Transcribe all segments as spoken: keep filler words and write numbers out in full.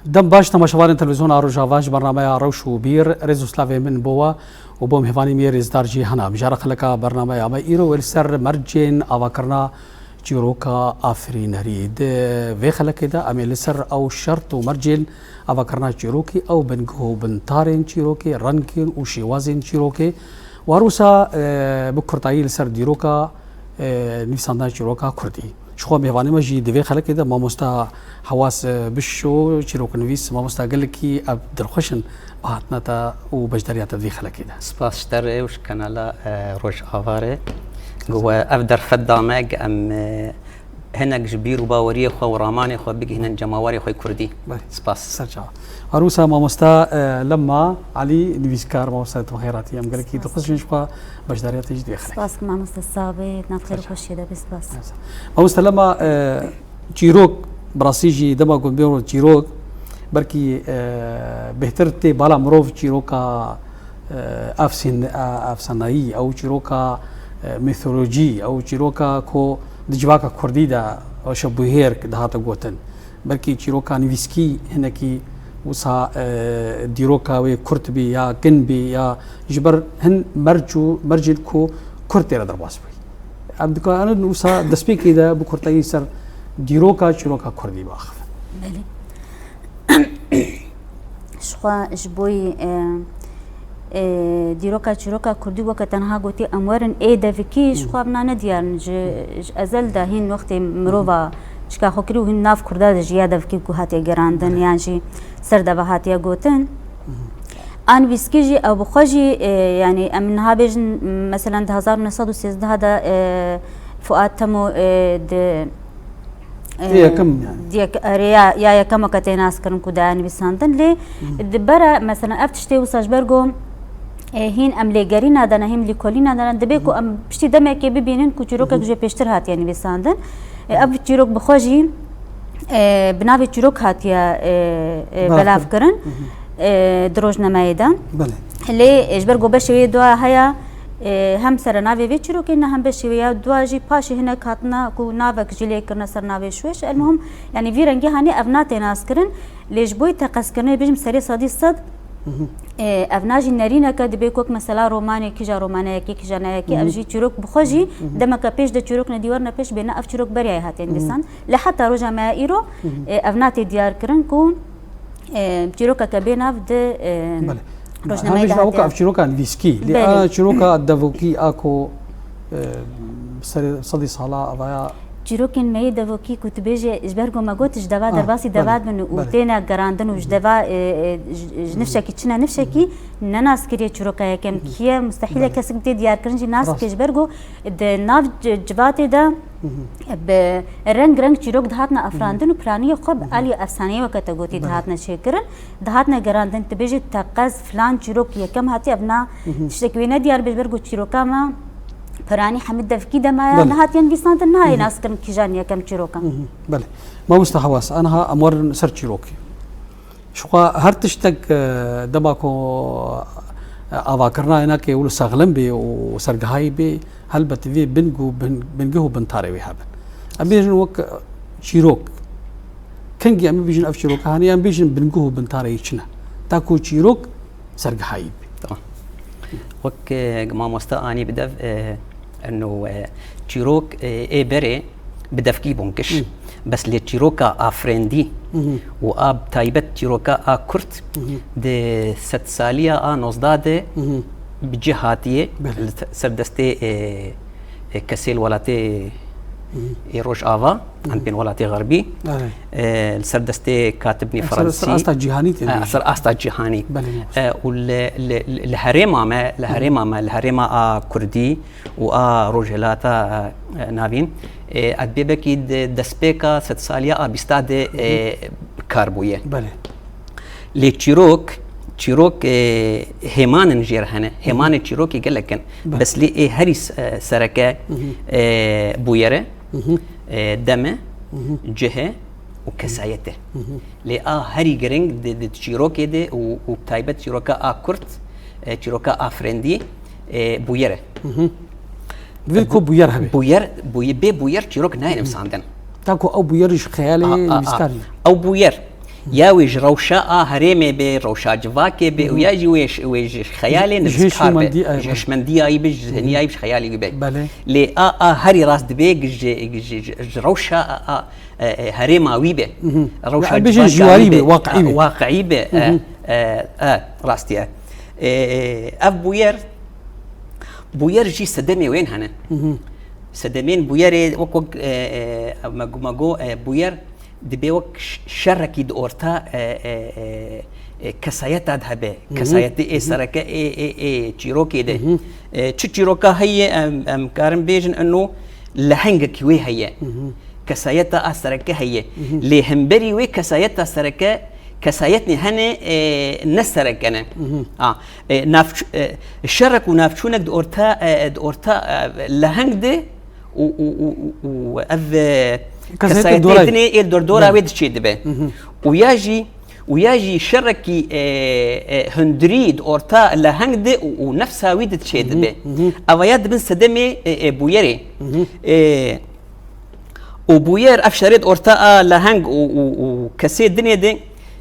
Dem baş temaşevanên televîzyona Rojava ji bernameya Rewş û Bîr, rêz û slavê min bo we û bo mêvanî me yê rêzdar jî hena. Mijara xeleka bernameya me îro wê li ser mercên avakirina çîroka afirînerî. Di vê xelekê de em ê li ser ew şert û mercên avakirina çîrokî, ew bingeh û bintarên çîrokê, rengên û şêwazên çîrokê û her wisa, e, bi kurtayî li ser dîroka, e, nivîsandina çîroka kurdî. Ji xwe mêvanê me jî di vê xelekê de mamosta Hewas, e, Bişo, çîroknivîs, mamosta gelekî ev dilxweş in bi hatina te û beşdariya te di vê xelekê de. Spas ji te re û ji kanala, e, Rojava re. Ku we ev derfet da me, ku em, e, hinek ji bîr û baweriyê xwe û ramanê xwe bigihînin cemawerê xwe kurdî. Belê. Spas. Ser çava. Her wisa mamosta, e, Lema Elî, nivîskar, mamosta, tu bi xêr hatî. Em gelekî Spas. Dixwazin ji xwe beşdariya te jî dê xelek. Spas mamosta Sabê, nav xêr û Spas. Xweşiyê de be, spas. Mamosta Lema, e, çîrok, bi rastî jî dema ku bêro çîrok, belkî, e, bêhtir tê bala mirov çîroka, e, efsîn-, e, efsaneyî, ew çîroka, e, mîtolojî, ew çîroka ku di civaka kurdî de weşebûhêr dihate gotin. Belkî çîroka nivîskî hinekî wisa, e, dîroka wê kurt bî ya kin bî ya ji ber hin merc û mercên ku kurt tê re derbas bûyî. Em dikarin wisa destpêkê de bi kurtayî ser dîroka çîroka kurdî biaxivin. Belê. Ji xwe ji bo yî, e, e, dîroka çîroka kurdî weke tenha gotî em werin ê devikî, ji xwe evna ne diyar in. Ji, ji ezel de hîn wextê mirova çika xwe kirî û hîn nav kurda de jî ya devikî ku hatiye gerandin, belê, yan jî ser de ve hatiye gotin. An vîskî jî ew bi xwe jî, e, yanî em niha bêjin, mesela di hezar û neh sed û sêzdeh de, e, Fuat Temo, e, di, e, Ê yekem yani. Di yek-, erê ya, ya yekem weke tê nas kirin ku daye nivîsandin. Lê di bere, mesela ev tiştê wisa ji ber ku, e, hîn em lêgerîna de ne, hîn lîkolîna de ne, dibê ku em piştî demekê bibînin ku çîrokek jê pêştir hatiye nivîsandin. E, ev çîrok bi xwe jî, e, bi navê çîrok hatiye, e, e, belav kirin, e, di rojnameyê de. Belê. Lê, e, ji ber ku beşê wê dua heye, e, hem serenavê vê çîrokê ne, hem beşê wê ya dua jî paşê hinek hatina ku navek jî lê kirine ser navê şûş. Elmuhim, yanî vî rengî hanî ev na tê nas kirin. Lê ji bo teqezkirinê bêjim serê sedî sed, e, ev na jî nerîneke dibê ku wek mesela romanê kîja romaneyekê, kîja neyekê, ev jî çîrok bi xwe jî demeke pêş de çîrok nedî werine pêş bêne ev çîrok beriyayê hatiye nivîsan. Lê heta roja me ya îro, e, ev na tê diyar kirin ku, e, çîrokeke bê nav di, e, Belê. Rojnameyê de hatiye. Ev çîroka nivîskî. Lê a çîroka devokî a ku, e, serê sedî sala avaya. Çîrokên me yê devokî ku tu bêje, ji ber ku me got ji deva derbasî deva dibin û têne gerandin û ji deva, e, e, ji, ji nifşekî çine nifşekî, ne naskiriye çîroka yekem kî ye, mustehîl e kesik tê diyarkirin jî nas bike ji ber ku di nav ci-, civatê de bi reng reng çîrok dihatine afirandin û piraniyê xwe bi alî efsaneyê weke te gotî dihatine çêkirin. Dihatine gerandin, tu bêjî teqez filan çîrok yekem hatiye, ev na tiştek wê ne diyar bê, ji ber ku çîroka me piranî hemî devkî de me ya nehatiye nivîsandin, nayê naskirin kîjan yekem çîroka. Belê. Mamosta Hewas, aniha em werin ser çîrokê. Ji xwe her tiştek, e, dema ku, e, avakirina hinekê wilo sexlem bê û sergihayî bê, helbet vê bing û bin-, bingeh û bintarê wê hebin. Em bêjin wek, e, çîrok. Kengî em bêjin ev çîroka hanî, em bêjin bingeh û bintarê wî çi ne. Ta ku çîrok sergihayî bê. Tamam. Wek, e, mamosta anî bi dev, e, eno, e, çîrok, e, ê berê bi devkî bûn giş. Bes lê çîroka afirendî û a taybet çîroka a kurt di sedsaliya a nozdeh de bi cih hatiye. Belê. Li te-, ser destê, e, e, kesê li welatê, e, Rojava, em bên welatê Xerbî. Erê. E, li ser destê katibnê Fransî. Ser asta cîhanî tê. E, ser asta cîhanî. Belê, mamosta. E, û li, li, li, li herêma me, li herêma me, li herêma a kurdî û a Rojhilata, e, Navîn, e, ez bêbekî di destpêka sedsaliya a bîsta de, e, bi kar bûye. Belê. Lê çîrok, çîrok, e, hêman in jê re hene. Hêmanê çîrokê gelek in. Belê. Bes lê ê herî s-, e, sereke, e, bûyer e, e, dem e, cih e û kesayet e. Lê a herî giring di, di çîrokê de û, û taybet çîroka a kurt, e, çîroka afirendî, e, bûyer e. Divê ku bûyer hebe. Bûyer, bûy-, bê bûyer çîrok nayê nivîsandin. Ta ku ew bûyer ji xeyalê nivîskar e. Ew bûyer, Ya wê ji rewşa a herêmê be, rewşa civakê be û ya jî wê ji, wê ji xeyalê Ji nivîskar be. hişmendî, aynen. Ji hişmendiyayî be, ji zihniyayî be, ji xeyalî wî be. Belê. Lê a, a herî rast dibe ji, ji, ji, ji rewşa a, a, e, e, herêma wî be. Rewşa Ya, bêjin civakê jiwarî wî be, be. waqiî be. Waqiî be. E, e, e, rastî ye. E, e, ev bûyer, bûyer jî sedemê wên hene. Sedemên bûyerê wek, wek, e, e, me, me got, e, bûyer dibe wek ş-, şerekî di orta, e, e, e, e, kesayeta de hebe. Kesayetê ê sereke ê, ê, ê çîrokê de. E, çi çîroka heye em, em karin bêjin eno lehengekî wê heye. Kesayeta a sereke heye. Lê hemberî wê kesayeta sereke, kesayetnê hene, e, ne sereke ne. A, e, navç-, e, şerek û navçûnek di orta, e, di orta, e, leheng de û, û, û, û, û ev, e, Kesayetê kesayetê dora wî. dinê ê dordora Belê. wê diçê dibe. Û ya jî, û ya jî şerekî, e, e, hundirî di orta leheng de û, û nefsa wî diçê dibe. Eva ya dibin sedemê, e, e, bûyerê. E, û bûyer ev şerê di orta a leheng û, û, û kesê dinê de,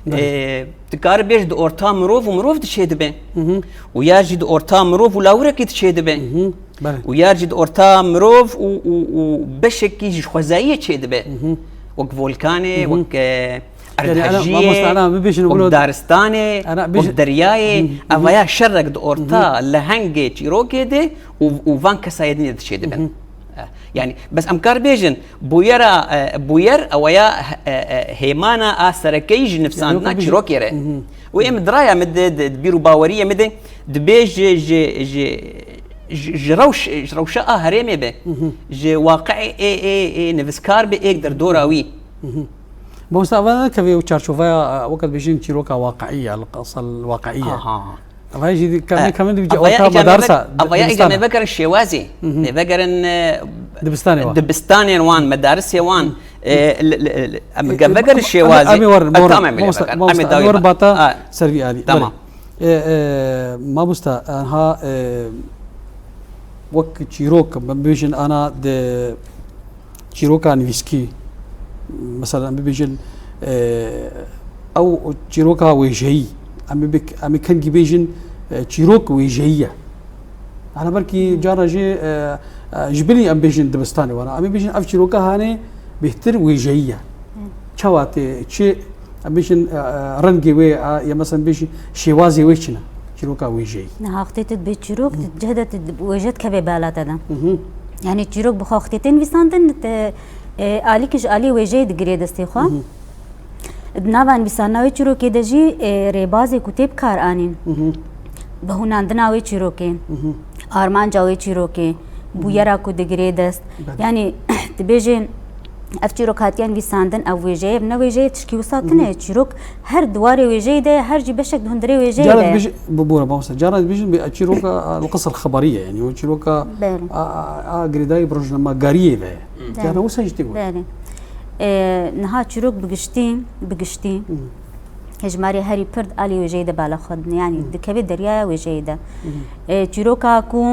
Belê. e, dikare bêj di orta mirov û mirov diçê dibe. Û ya jî di orta mirov û lawirekî diçê dibe. Belê. Û ya jî di orta mirov û, û, û beşekî ji xwezayiyê çê dibe. Wek volkanê, wek, e, Yani, ana, erdhejiyê, mamoste, ana, bibêjin wek wilo- daristanê, Ana, wek bêjin- deryayê. Hı hı. Evaya şerek di orta lehengê çîrokê de û, û van kesayê dinê diçê dibin. E, yani, bes em kar bêjin, bûyera, e, bûyer, ewaya, e, e, hêmana a serekeyî ji nifsandina Yani, wek bêjin- çîrokê re. Hı hı. Û em diraya me de, de, de bîr û baweriyê me de, dibê ji, ji, ji, ji, ji rewş, ji rewşa a herêmê be, ji waqiê ê, ê, ê nivîskar be, ê derdora wî. Mamoste, ava nekeve ew çarçoveya, e, weke dibêjin çîroka waqiî ye, el-qisa el-waqiî ye. Aha. Ava jî di-, kemî, E, kemî di ava ya orta îca me medarsa, vek-, ava ya îca dibistana. me vegerin şêwazê. Hı hı. Me vegerin, e, Dibistanê wan. dibistanên wan, medarisê wan. E, le, le, le, em E, ge e, vegerin em, şêwazê. em ê werin, E, werin. tamam, em ê Mamoste, vegerin. mamoste, Em ê em ê dawî werin vegerin. bata Ha, servî alî. Tamam. Belê. E, e, mamoste, anha, e, wek çîrok, em bibêjin ana di çîroka nivîskî, mesela, em bibêjin, e, ew çîroka wêjeyî, em ê bik-, em ê kengî bêjin, e, çîrok wêjeyî ye. Ana belkî cara jî, e, e, ji bilî em bêjin dibistanê wana. Em ê bêjin ev çîroka hanê bêhtir wêjeyî ye. Çawa tê, çi, em bêjin, e, e, rengê wê, e, ya mesela bêjin şêwazê wê çi ne? Çîroka wêjeyî. Niha wextê tu dibê çîrok, tu cih de tu wêje dikeve bala te de. Hı hı. Yani çîrok bi xwe wextê tê nivîsandin, te, e, alîkî ji alî wêjeyê digirê destê xwe. Hı hı. Di nava nivîsandina wê çîrokê de jî, e, rêbazê ku tê bi kar anîn. Hı hı. Vehûnandina wê çîrokê, Hı hı. armanca wê çîrokê, Hı hı. bûyera ku digirê dest. Belê. Yani, dibêjin, ev çîrok hatiye nivîsandin, ev wêjeyê, ev ne wêjeyê, tişkî wisa Hı hı. tune ye. Çîrok her di warê wêjeyê de, her jî beşek di hundirê wêjeyê Cara de. dibêjin, bu, bora, mamoste, cara dibêjin, bi, çîroka, a, el-qisa el-xeberiye, yani, o çîroka, Belê. a, a, a, girêdayî bi rojnamegariyê ve. Belê. Cara wisa jî tê got. Belê. E, niha çîrok bi giştî, bi giştî. Hı. Hejmarê herî pir di alî wêjeyê de bala xwe dine, yanî Hı. dikeve deryaya wêjeyê de. Hı. E, çîroka ku,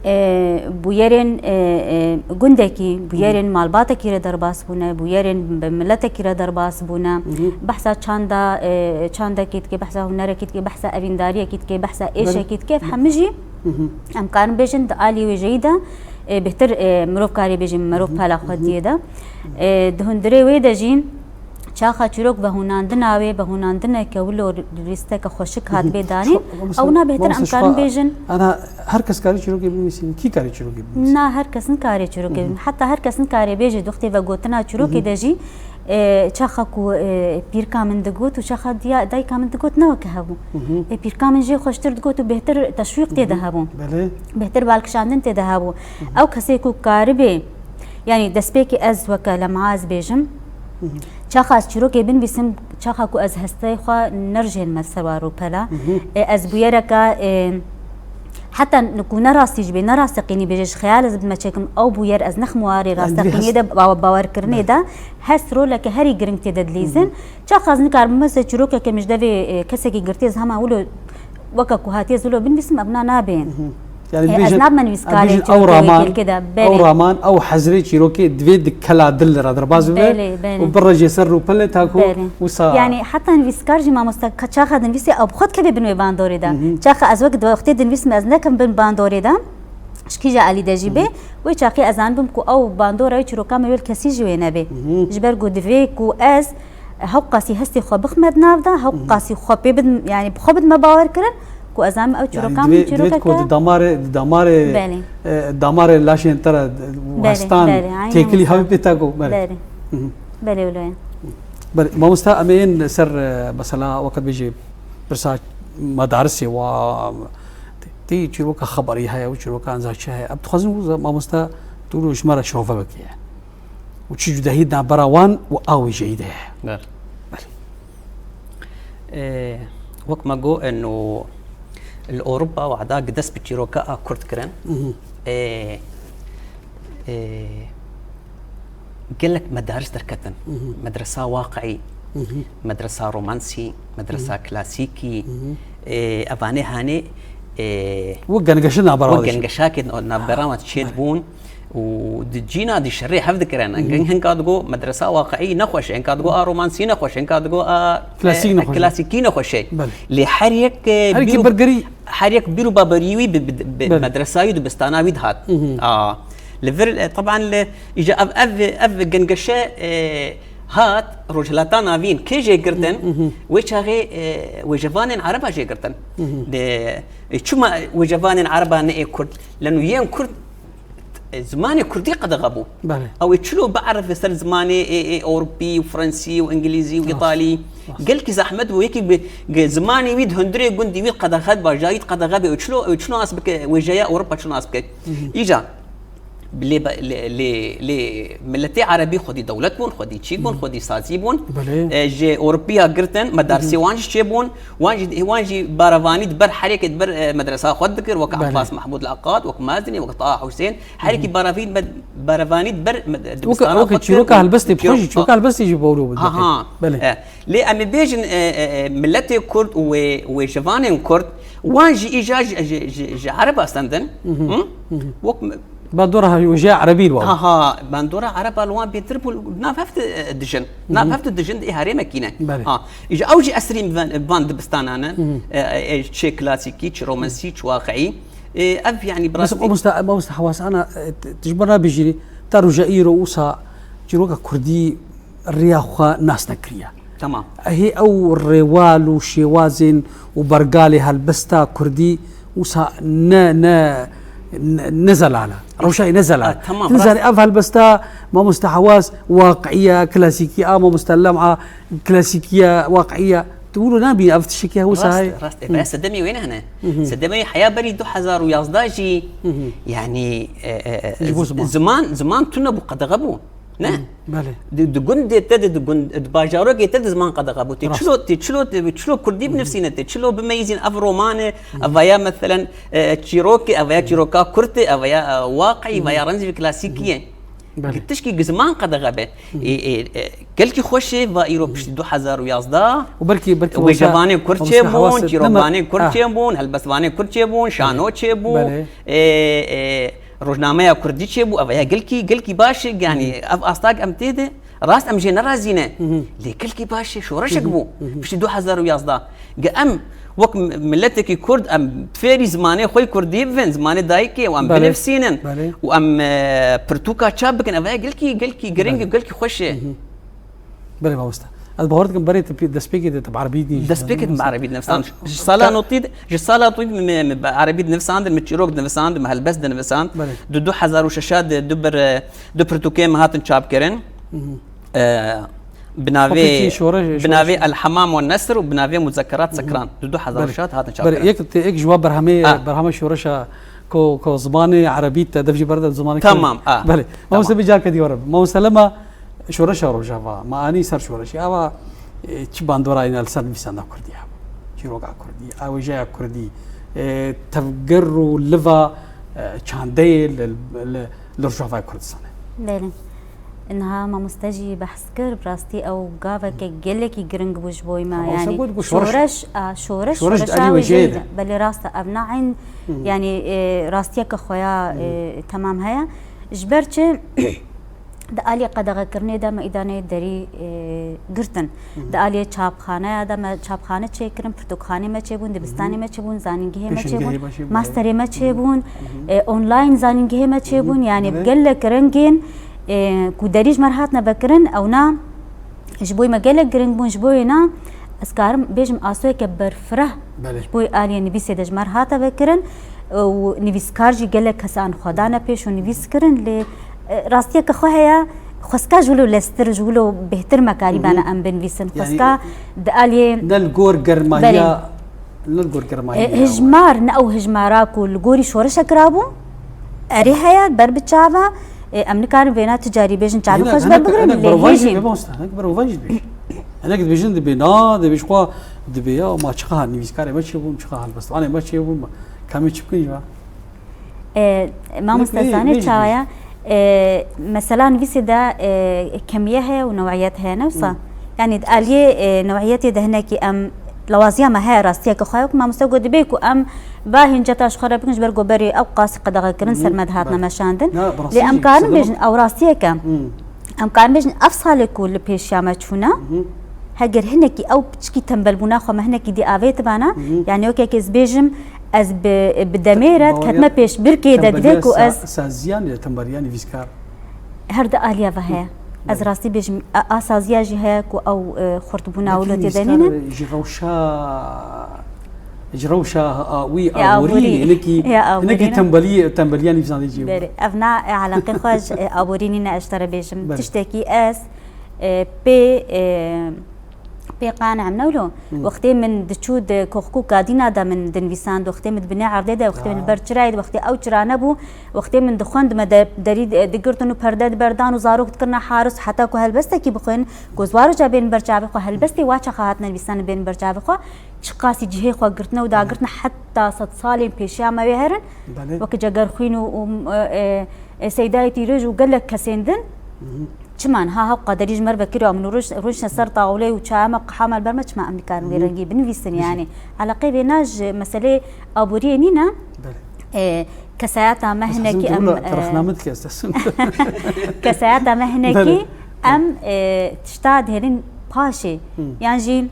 e, bûyerên, e, e, gundekî, bûyerên Hı. malbatekî re derbas bûne, bûyerên bi miletekî re derbas bûne. Hı. Behsa çanda, e, çandekî dike, behsa hunerekî dike, behsa evîndariyekî dike, behsa Belê. êşekî dike, ev hemî jî Hı hı. em karin bêjin di alî wêjeyî de, e, bêhtir, e, mirov karê bêjin, mirov Hı hı. pala xwe Hı hı. diyê de. E, di hundirê wê de jî çaxa çîrok vehûnandina wê, vehûnandineke wilo lîsteke xweşik hat Hı hı. bê danîn. Xwe-, xwe-, Ew na bêhtir em xwe-, karin bêjin. Ana her kes karê çîrokê binivîsî, kî karê çîrokê binivîsî? Na, her kes nikare çîrokê Hı hı. bin. Heta her kes nikare bêje, di wextê vegotina çîrokê Hı hı. de jî, e, çaxa ku, e, pîrka min digot û çaxa diya-, dayika min digot ne weke hebû. Hı hı. E, pîrka min jê xweştir digot û bêhtir teşwîq tê de Hı hı. hebû. Belê. Bêhtir balkişandin tê de hebû. Hı hı. Ew kesê ku karibê, yanî destpêkê ez weke lemaz bêjim, Hı hı. çaxa ez çîrokê binivîsim, çaxa ku ez hesteyê xwe nerijênime ser war û pela. Hı hı. E, ez bûyereke, e, heta ku ne rastî jî bê, ne rasteqînî bêje, ji xeyal ez bime çêkim, ew bûyer ez nexim warê Yani, rasteqîniyê hest- de, bawe-, bawerkirinê Belê. de, hest roleke herî giring tê de dilîzin. Hı hı. Çaxa ez nikarim, mesela çîrokeke min ji devê, e, kesekî girtî, ez hema wilo, weke ku hatiye ez wilo binivîsim, ev na nabên. Hı hı. Yani, e, ez nabim nivîskarê çîrokê wê kêlkê de. Belê. Ew raman, ew hezrê çîrokê divê di kela dil re derbas bibe û birejê ser rûpelê ta ku wisa. Yani heta nivîskar jî mamoste ka çaxa dinivîsê ew bi xwe dikeve bin wê bandorê de. Çaxa ez wek di wextê dinivîsim ez nekim bin bandorê de. Ji kîja alî de jî bê, wê çaxê ez zanibim ku ew bandora wê çîroka min wê li kesî jî wê nebê. Ji ber ku divê ku ez hewqasî hestê xwe bixime di nav de, hewqasî xwe pê bidim, yani bi xwe bidime bawer kirin, ku ez em ew çîroka min çîrokeke. Divê ku di damarê, di damarê, e, damarê laşên te re, hestan, têkilî hev pê te ku. Belê. Belê, wilo ye. Belê, mamosta, em ê yên ser, e, mesela, weke bêjî pirsa medarisê wa, tê çîroka xeberî heye û çîroka enzaçî heye. Em dixwazin, mamosta, tu ji me re şove bike. Û çi cudahî navbera wan û a wêjeyî de heye? Ber. Belê. Ee, wek me got, eno, li Ewropa wada gi dest bi çîroka a Kurd kirin. Mhm. Ee, ee, gelek medaris derketin. Mhm. Medresa waqiî, mhm, medresa romansî, medresa, mhm, klasîkî. Mhm. Ee, evanê hanê, ee, wek gengeşe navbera wek gengeşakê navbera wan çêdibûn. Û di cîna di şerê hev dikirin. Hı hı. Hin-, hinka digo medresa waqiî nexweş e, hinka digo a romansî nexweş e, hinka digo a, klasîk e, nexweş e, klasîkî nexweş e. Belê. Lê her yek, e, her yek bîr û, bergerî, her yek bîr û bawerî wî bi, bi, bi, belê, medresa wî, dibistana wî dihat. Hı hı. A, li vir, e, teban li, îca ev, ev, ev gengeşe, e, hat Rojhilata Navîn kê jê girtin, hı hı, wê çaxê, e, wêjevanên Ereba jê girtin. Hı hı. De, e, çima wêjevanên Ereba ne ê Kurd? Leno yên Kurd, e, zimanê Kurdî qedexe bû. Belê. Ew ê çilo bierife ser zimanê ê, ê Ewropî û Fransî û Îngilîzî û, rast, Îtalî? Rast. Gelkî zehmet bû, yekî bi, ge-, zimanê wî di hundirê gundî wî qedexe, bajarî qedexe be, û çilo, û çilo nas bike, wêjeya Ewropa çilo nas bike. Hı hı. Îca, lê be-, lê, lê, lê miletê Erebî xwedî dewlet bûn, xwedî çîk bûn, hı, xwedî sazî bûn. Belê. E, ji Ewropiya girtin, medarsê, hı hı, wan jî çêbûn, wan jî, wan jî barevanî di ber herêkê di ber, e, medresa xwe dikir, wek, belê, Abbas Mahmud Laqat, wek Mazdinê, wek Taha Husên. Her yekî, hı hı, barevanî, barevanî ber me-, weke, dibistana xwe dikir, çîroka helbestê bi xwe jî, çîroka helbestê jî bawro bû. Ha, ha. Belê. E, lê em ê bêjin, e, e, e, miletê Kurd û wê, wêjevanên Kurd, wan jî îja ji, ji, ji, ji Ereba stendin. Mhm. Hı? Mhm. Wek me- Bandora wêjeya Erebî li wan. Ha, ha, bandora Ereba li wan bêtir bû, nav hev di, e, dijin. Nav, mhm, hev di dijin di ê herêmekî ne. Belê. Ha, îja ew jî esrîn van, van dibistanan e. Mhm. E, e, e, çi klasîkî, çi romansî, çi waqiî. Ê, ev, yanî, bi rastî. Bes mamosta, mamosta Hewas, ana, e, t-, tu ji ber nabijîrî, ta roja îro wisa çîroka Kurdî rêya xwe nas nekiriye. Tamam. Hê ew rêwal û şêwazên û bergalê helbesta Kurdî wisa ne, ne, ne, ne zelal e. Rewşa wê ne zelal e. A, tamam, tu nizanî, rast, ev helbesta mamosta Hewas waqiî ye, klasîkî a mamosta Lem'a klasîkî ye, waqiî ye. Tu wilo nabînî ev tiştekî wisa heye? Rast, rast. E, hı, bes sedemê wê ne hene. Hı hı. Sedemê heya berî du hezar û yazdeh jî, hı hı, yanî, e, e, e, ji bo ziman, ziman, ziman tune bû, qedexe bû. Ne? Hı, belê. Di, di gundê te de, di gund-, di bajarokê te de ziman qedexe bû. Tê, rast, çilo, tê çilo, tê çilo Kurdî, hı hı, binivîsîne, tê çilo bimeyîzîn ev roman e, hı hı, ev ya, meselen, e, çîrok e, ev ya, hı hı, çîroka Kurd e, ev ya, e, waqiî, hı hı, ve ya renzî klasîkî ye. Belê. Gi tişkî gi ziman qedexe be. Hı. Ê, ê, ê, gelkî xweş e, va îro, hı hı, piştî du hezar û yazdeh. Û belkî, belkî wisa, wêjevanên Kurd çêbûn, çîrokvanên Kurd çêbûn, helbestvanên Kurd çêbûn, şano çêbû. Belê. Ê, ê, rojnameya Kurdî çêbû. Ev ya gelkî, gelkî baş e, yanî, hı hı, ev asta em tê de. Rast em jê nerazî ne. Hı hı. Lê gelkî baş e, şoreşek, hı hı, bû. Hı hı. Piştî du hezar û yazdeh. Ge em wek mi-, miletekî Kurd em fêrî zimanê xwe yê Kurdî bibin, zimanê dayikê û em, belê, binivîsînin, belê, û em, e, pirtûka çap bikin. Ev ya gelkî, gelkî giring, belê, û gelkî xweş e. Hı hı. Belê mamosta. Ez bawer dikim berê tu pê-, destpêkê de tu bi erebî dinivîsî. Destpêkê bi erebî dinivîsand. Ha. Ji sala notî de, ji sala notî de min, min bi erebî dinivîsand, min çîrok dinivîsand, min helbest dinivîsand. Belê. Di du hezar û şeş de du bir, e, du pirtûkê min hatin çapkirin. Hı hı. E, bi navê, xwe pêkî şoreş, bi navê şoreş. El Hemam ve Nesr û bi navê Muzekerat, hı hı, Sekran. Di du hezar û şeş hatin çapkirin. Belê, yek, te yek ji wa berhemê, ah, berhema şoreşa ku, ku zimanê erebî te dev jî berde zimanê Kurd. Tamam, ah. Belê. Tamam. Mamoste, bi carke dî were. Mamoste Lema, şoreşa Rojava, me anî ser şoreşê. Ava, e, çi bandora îne li ser nivîsanda Kurdî hebû? Çîroka Kurdî, awêjeya Kurdî, e, tevger û liva, e, çandeyê li, li, li Rojavayê Kurdistanê. Belê. Niha mamoste jî behs kir, bi rastî ew gaveke gelekî giring bû ji bo me. Yanî şoreş, a, şoreş, şoreş şoreşa wê jê de. Belê rast e, ev na eyn, yanî, e, rastiyeke xwe ya, e, temam heye. Ji ber çi? Di aliyê qedexekirinê de me îdaneyê derî, e, girtin. Di aliyê çapxaneya de me çapxane çêkirin, pirtûkxanê me çêbûn, dibistanê me çêbûn, zanîngehê me çêbûn, masterê me çêbûn, e, online zanîngehê me çêbûn. Yanî bi gelek rengên, e, ku derî ji me re hatine vekirin, ew na ji bo me gelek giring bûn, ji bo wê na ez karim bêjim asoyeke berfireh ji bo aliyê nivîsê de ji me re hate vekirin û nivîskar jî gelek kesan xwe dane pêş û nivîs kirin, lê, e, rastiyeke xwe heye, xwezka ji wilo leztir, ji wilo bêhtir me karîbane em binivîsin. Xwezka di aliyê ne li gor germahiya, ne li gor germahiya, e, hijmar, ne ew hijmara ku li gorî şoreşe kirabû, erê heye, ber bi çav e, e, em nikarin vêna tu carî bêjin çavê xwe ji ber bigirin, lê hê jî. Hinek berovan jî dibêjin. Hinek dibêjin dibê na, dibê ji xwe dibê ya, ma çiqa nivîskarê me çêbûn, çiqa helbestvanê me çêbûn, ma ka em ê çi bikin ji we? E, mamoste zanê çawa ye? E, mesela nivîsê de, e, kemiye heye û newiyet heye, ne wisa? Yanî di aliyê, e, newiyetê de hinekî em lawaziya me heye, rastiyeke xwe ye, wek mamoste got, dibê ku em ba hinceta ji xwe re bikin, ji ber ku berê ew qasî qedexekirin ser me dihatine meşandin. Lê em karin bêjin ew rastiyeke. Em karin bêjin ev salê ku li pêşiya me çûne, heger hinekî ew piçkî tembelbûna xwe me hinekî dî avêtibana, yanî wekek ez bêjim, ez bi, bi demê re diketime pêşbirkê de, divê ku ez. Saziyan ya tembeliya nivîskar. Her di aliya ve heye. Ez rastî bêjim, a, a saziya jî heye ku ew, e, xurtbûna wilo tê de nînin. Ji rewşa, ji rewşa, a, wî aborî, hinekî, hinekî tembelî, tembeliya nivîsandê jî. Berê, ev na, e, eleqê xwe ji, e, aborî nîne, ez ji te re bêjim. Tiştekî ez, e, pê, e, Pê qane em ne wilo. Wextê min diçû di koxkûka dîna de min dinivîsand, wextê min di binê erdê de, wextê min li ber çirayê de, wextê ew çira nebû, wextê min dixwend me de derî di-, digirtin û perde diberdan û zarok dikirine haris heta ku helbestekî bixwin, ku ez waroca bên ber çavê xwe helbestê wa çaxa hatine nivîsandin bên ber çavê xwe, çiqasî cihê xwe girtine û dagirtine heta sed salên pêşiya me wê herin, wekî Cegerxwîn û, û, e, e, e, Seydayê Tîroj û gelek kesên din. Çima niha hewqa derî ji me re vekiriya min û roj-, rojne ser tawlê û çaya me qiha me li ber me, çima em nikarin vê rengî binivîsin yanî? Eleqê vê na ji meselê aboriyê nîne. E, kesayeta me hinekî em, e, kesayeta me hinekî em, e, tişta dihêlin paşê. Yan jî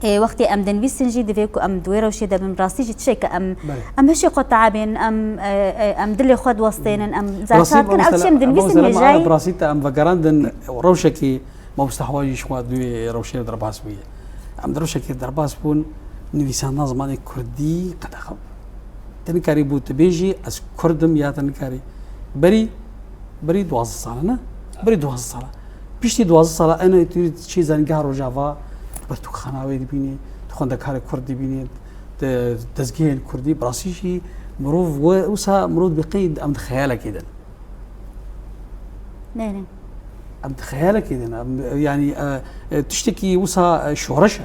Ê, wextê em dinivîsin jî divê ku em di wê rewşê de bin. Bi rastî jî tişek em, em hişê xwe teabên, em, e, e, em dilê xwe diwestênin, em zaten em dinivîsin hêjayî. Bi rastî te em vegerandin rewşekî mamoste Hewa jî ji xwe di wê rewşê de derbas bûye. Em di rewşekê derbas bûn, nivîsandina zimanê kurdî qedexe bû. Te nikarîbû tu bêjî, ez kurd im ya te nikarî. Berî, berî duwazdeh sal e, ne? Berî duwazdeh sal e. Piştî duwazdeh sal e, ene tu çi zanîngeha Rojava, pirtûkxana wê dibînî, tu xwendekarê kurd dibînî, tu dezgehên kurdî, bi rastî jî mirov we, wisa mirov dibê qey em di xeyalekê de ne. Belê. Em di xeyalekê de ne. Em, yanî, e, e, tiştekî wisa, e, şoreş e.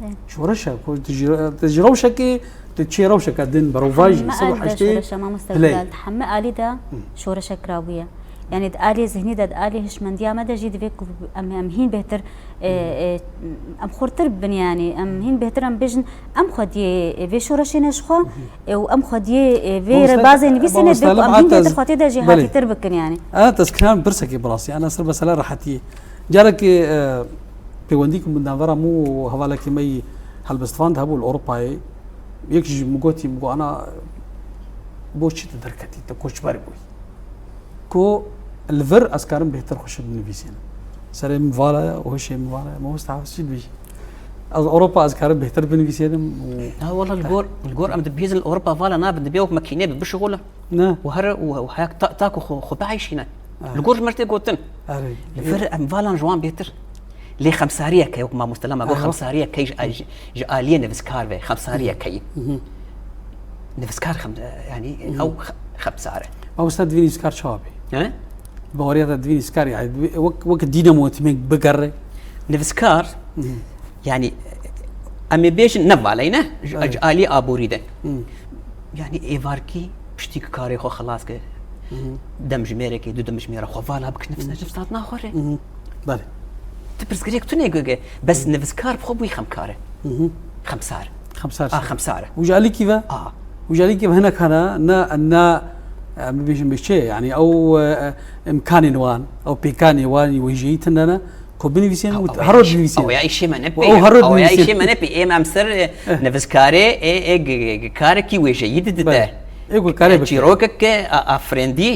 Belê. Şoreş e. Ku tu ji, tu ji rewşekê, tu çê rewşeke din berovajî. Hemî sed û heştê şoreş e, mamoste Bilal. Hemî alî de şoreşe kirabûye. Yanî di alî zihnî de, di alî hişmendiya me de jî divê ku em, em hîn bêhtir, e, e, em xurtir bibin yanî. Em hîn bêhtir em bêjin, em xwediyê, e, vê şoreşê ne ji xwe. Ew em xwediyê, e, vê rêbazê nivîsê ne dibê ku em hîn bêtir xwediyê de jî hatîtir bikin yanî. Ana tezkiran pirsekê bi rastî, ana ser mesela rehetiyê. Carekê, e, pêwendî ku min navbera min û hevalekî me yî helbestvan de hebû li Ewropayê, yek ji min gotî, min got, ana bo çi tu derketî, tu koçber bûyî? Ku li vir ez karim bêhtir xweşik binivîsînim. Serê min vala ye û hişê min vala ye. Mamoste Hafîz çi dibêjî? Ez Ewropa ez karim bêhtir binivîsînim û... Na wala li gor, li gor em dibihîzin li Ewropa vala nabin, dibê wek makîne bi bişixulin. Ne. Û here û, û haya ta, ta ku xwe, xwe bieyşîne. Li gor ji me tê gotin. Li vir em valan ji wan bêhtir. Lê xemsariyeke, wek mamoste Lama got, xemsariyeke ji, ji, ji aliyê nivîskar ve, xemsariyeke yî. Nivîskar xem-, yanî ew xe-, xemsar e. Mamoste divê nivîskar çawa be? He? Baweriya te divê nivîskar, yanî divê wek, wek dînamo timê bigere? Nivîskar, yanî em ê bêjin ne valeyne, ji, ji aliyê aborî de. Yanî êvarkî piştî ku karê xwe xilas ke, Demjimêrekê, du demjimêra xwe vala bikin, nifs, nifs hat naxwere. Belê. Tu pirsgirêk tune goge, bes nivîskar bi xwe bûyî xemkar e. Xemsar. Xemsar. A, xemsar e. Û ji alîkî ve, A. û ji alîkî ve hinek hene, ne, ne, em bibêjin bi çi, yanî ew, e, imkanên wan, ew pêkanê wan wêjeyî tune ne, ku binivîsên û hero dinivîsên. Ew ya îşê me ne pê. Ew hero dinivîsên. Ew ya îşê me ne pê. Ê me em ser, e, nivîskare, ê, ê, g-, g-, karekî wêjeyî didide. Belê. Ê ku karê bike. Çîrokek ke, a, afirendî,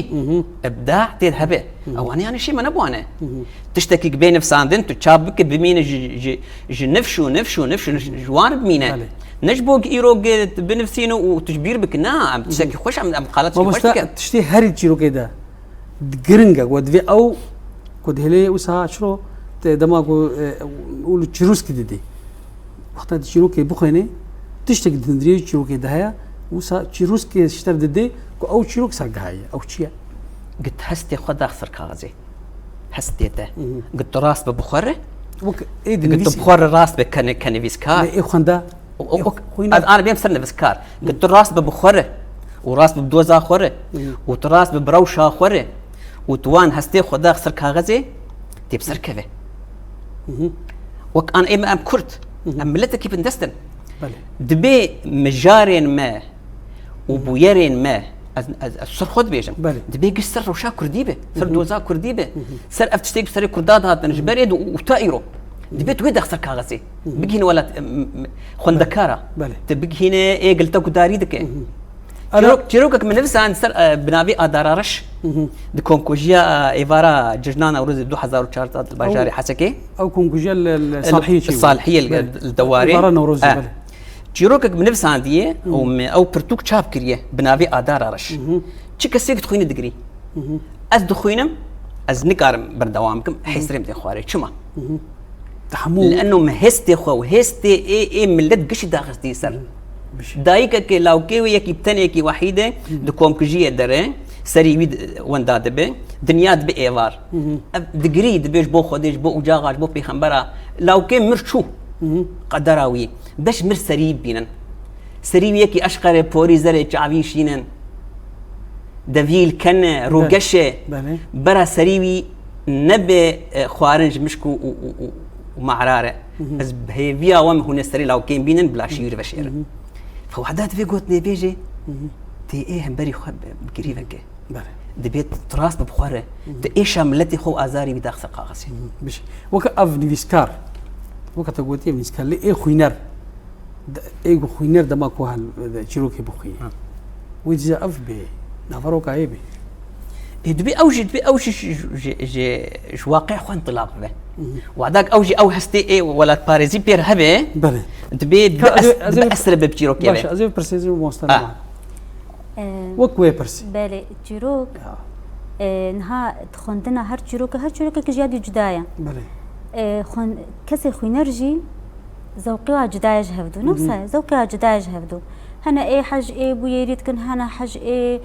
ibda tê de hebe. Ew ane yanî şê me ne bi wan e. Tiştekî bê nivsandin, tu çap bike, bimîne ji, ji, ji nifş û nifş û nifş û nifş, ji wan bimîne. Belê. Ne ji bo îro ge binivsîne û tu ji bîr bike. Na, em tiştekî xweş, em, em qalet xweş dike. Mamoste, tiştê herî çîrokê de giring e, ku divê ew, ku dihêlê wisa çiro, te dema ku, e, û li çirûskî didê. Wexta tu çîrokê bixwênê, tiştek di hundiriyê çîrokê de heye, wisa çîrûskê ji te re didê, ku ew çîrok sergihayî ye, ew çi ye? Gi tu hestê xwe dax ser kaxizê. Hestê te. Gi tu rast bi bi xwe re. Wek ê dinivîsî. Gi tu bi xwe re rast bi kene-, kenivîskar. Lê ê xwenda. O, o, o, xwîna. Ez ana bêm ser nivîskar. Gi tu rast bi bi xwe re. Û rast bi bi doza xwe re. Û tu rast bi bi rewşa xwe re. Û tu wan hestê xwe dax ser kaxizê, tê bi ser keve. Wek an ê me em Kurd. Em miletekî bindest in. Belê. Dibê mijarên me û bûyerên me, ez, ez, ez ser xwe dibêjim. Belê. Dibê giş ser rewşa Kurdî be, ser doza Kurdî be, ser ev tiştê ku serê Kurda dihatin, ji berê de û, û ta îro. Dibê tu wê dax ser kaxizê. Bigihîne welat, em, em, xwendekara. Belê. Tu bigihîne ê gilta ku darî dike. Ana. Çîrok-, çîrokek min nivîsand ser, e, bi navê Adara Reş. Di komkujiya, e, êvara cejna Newrozê du hezar û çardeh di bajarê Hesekê. Ew komkujiya li, li Salhiyê çêbû. Salhiyê li, belê, li dewarê. Êvara Newrozê, e, belê. Çîrokek min nivîsandiye û min ew pirtûk çap kiriye bi navê Adara Reş. Çi kesê dixwîne digirî. Ez dixwînim, ez nikarim berdewam bikim, hêsirê min tê xwarê. Çima? Li eno min hêstê xwe û hêstê ê, ê milet gişî daxistî ser. Dayikekê lawkê wê yekî bi tenekî wehîd e, di komkujiyê de re, serî wî di-, wenda dibe, dinya dibe êvar. Ev digirî, dibe ji bo Xwedê, ji bo ucaxa, ji bo pêxembera. Lawkê mir çû qedera wî. Beş mir serî bînin. Serî wî yekî eşqerê porî zerê çavî şînin. Devîl kene, rûgeşe. Belê. Bera serî wî nebe, e, xwarin ji mişk û, û, û, û, û marar e. Ez bi hêviya we hûn ê serê lawkên bînin, bila şîr veşêrin. Fewheda divê got nêbêjê, tê ê hemberî xwe bi, bi girî veke. Belê. Dibê tu rast bi xwe re. Tu êşa miletê xwe û azarî wî daxse kaxizê. Bişî. Weke ev nivîskar, weke te gotî ev nivîskar, lê ê xwîner, de-, ê ku xwîner dema ku hel, de-, çîrokê bixwî. Ha. Wî dîsa ev bê, naveroka ê bê. Ê, dibê ew jî, dibê ew jî ji, ji, ji, ji waqê xwe intilaq bibe. Wadak ew jî ew hestê ê welatparêzî pêr hebe, belê, dibê bi, ez ê, ez ê, bi esre be bi çîrokê be. Baş, ez ê bipirsê, ez ê mamoste. Ha. Wek wê pirsî. Belê, çîrok, e, niha di xwendina her çîroke, her çîrokek ji ya dî cuda ye. Belê. E, xwen-, kesê xwîner jî zewqê wa cuda ye ji hevdû. Ne wisa ye, zewqê wa cuda ye ji hevdû. Hene ê hej ê bûyerî dikin, hene hej ê,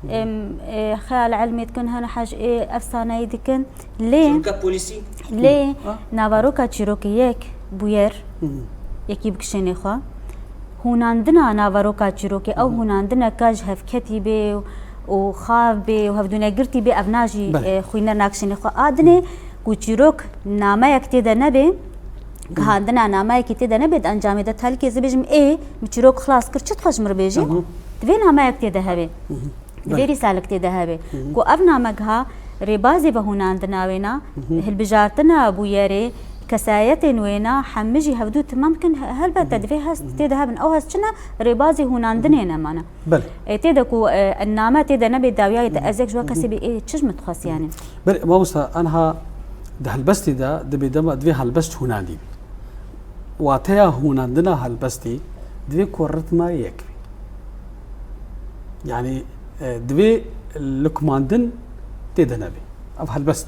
em, ê xeyal elmê dikin, hene hej ê efsaneyî dikin. Lê, çîroka polîsî, lê naveroka çîrokê yek bûyer, yekî bikişênê xwe. Hûnandina naveroka çîrokê, ew hûnandineka ji hevketî bê û xav bê û hevdûnegirtî bê, ev na jî, belê, e, xwîner nakişênê xwe. A dinê ku çîrok nameyek tê de nebe, gihandina nameyekî tê de nebe, di encamê de tehlîkê ez ê bêjim, ê, min çîrok xilas kir, çi dixwe ji min re bêjî? Divê nameyek tê de hebe. Divê rîsalik tê de hebe. Ku ev namegeha rêbazê vehûnandina wêna, hilbijartina bûyerê, kesayetên wêna, hemî jî hevdû timam bikin, he-, helbet e, divê hest tê de hebin. Ew hest çi ne? Rêbazê hûnandinê ne mane. Belê. E, tê de ku, e, name tê de nebe dawiyayê te, ez yek ji we kesê bî, ê, çi ji min dixwest yanî? Belê, mamosta, anha di helbestê de dibê dema, divê helbest hûnandî bî. Wateya hûnandina helbestê divê ku ritma yek bî. Yanî, e, divê lukmandin tê de nebe. Ev helbest.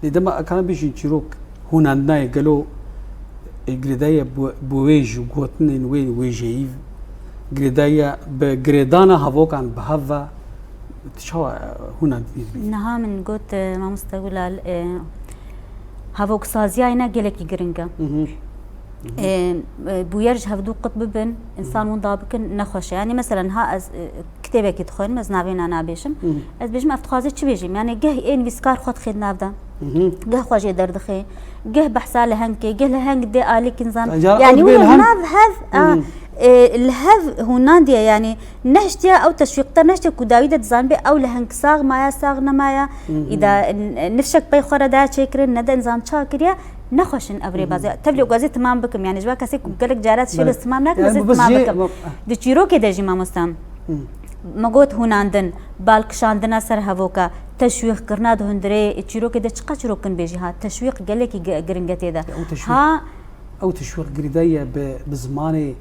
Lê dema ekana bêjin çîrok hûnandinayê gelo, e, girêdayî bi, bi wêj û gotinên wê wêjeyî, girêdayî bi girêdana hevokan bi hev ve, tu çawa, e, hûnandinê dibînî? Niha min got, e, mamoste Gulal, e, hevoksaziyayê ne gelekî giring e. E, e, bûyer ji hevdû qut bibin, însan winda bikin, nexweş e. Yanî mesela niha ez, e, kitêbekî dixwînim, ez navê na nabêjim. Hı hı. Ez bêjim, ev dixwaze çi bêjim? Yani geh ê nivîskar xwe dixê di nav de. Hı hı. Geh xwe jê derdixê. Geh behsa lehengê, geh leheng dê alîkî nizam. Yani, yani bê wilo leheng. Nav hev, a, Hı hı. e, li hev hûnandiye, yani nehiştiye ew teşwîqte, nehiştiye ku dawî de dizanibê ew leheng sax maya, sax nemaya. Hı hı. Îda n-, nifşek pey xwe re daya çêkirin, ne de nizam ça kiriye, nexweşin ev Hı hı. rêbazê. Tevlî ku ez ê timam bikim, yani ji ber kesê ku gelek cara dişê Belê. Ez timam nakim, Yani ez ê bu biz timam jê bikim. Hı. Di çîrokê de jî mamosta. Hı. Me got hûnandin, balkişandina ser hevoka, teşwîqkirina di hundirê çîrokê de çiqas çîrok kin bêjî ha, teşwîq gelekî gi-, giring e tê de. Ya, ew teşwîq, Ha, ew teşwîq girêdayî ye bi, bi zimanê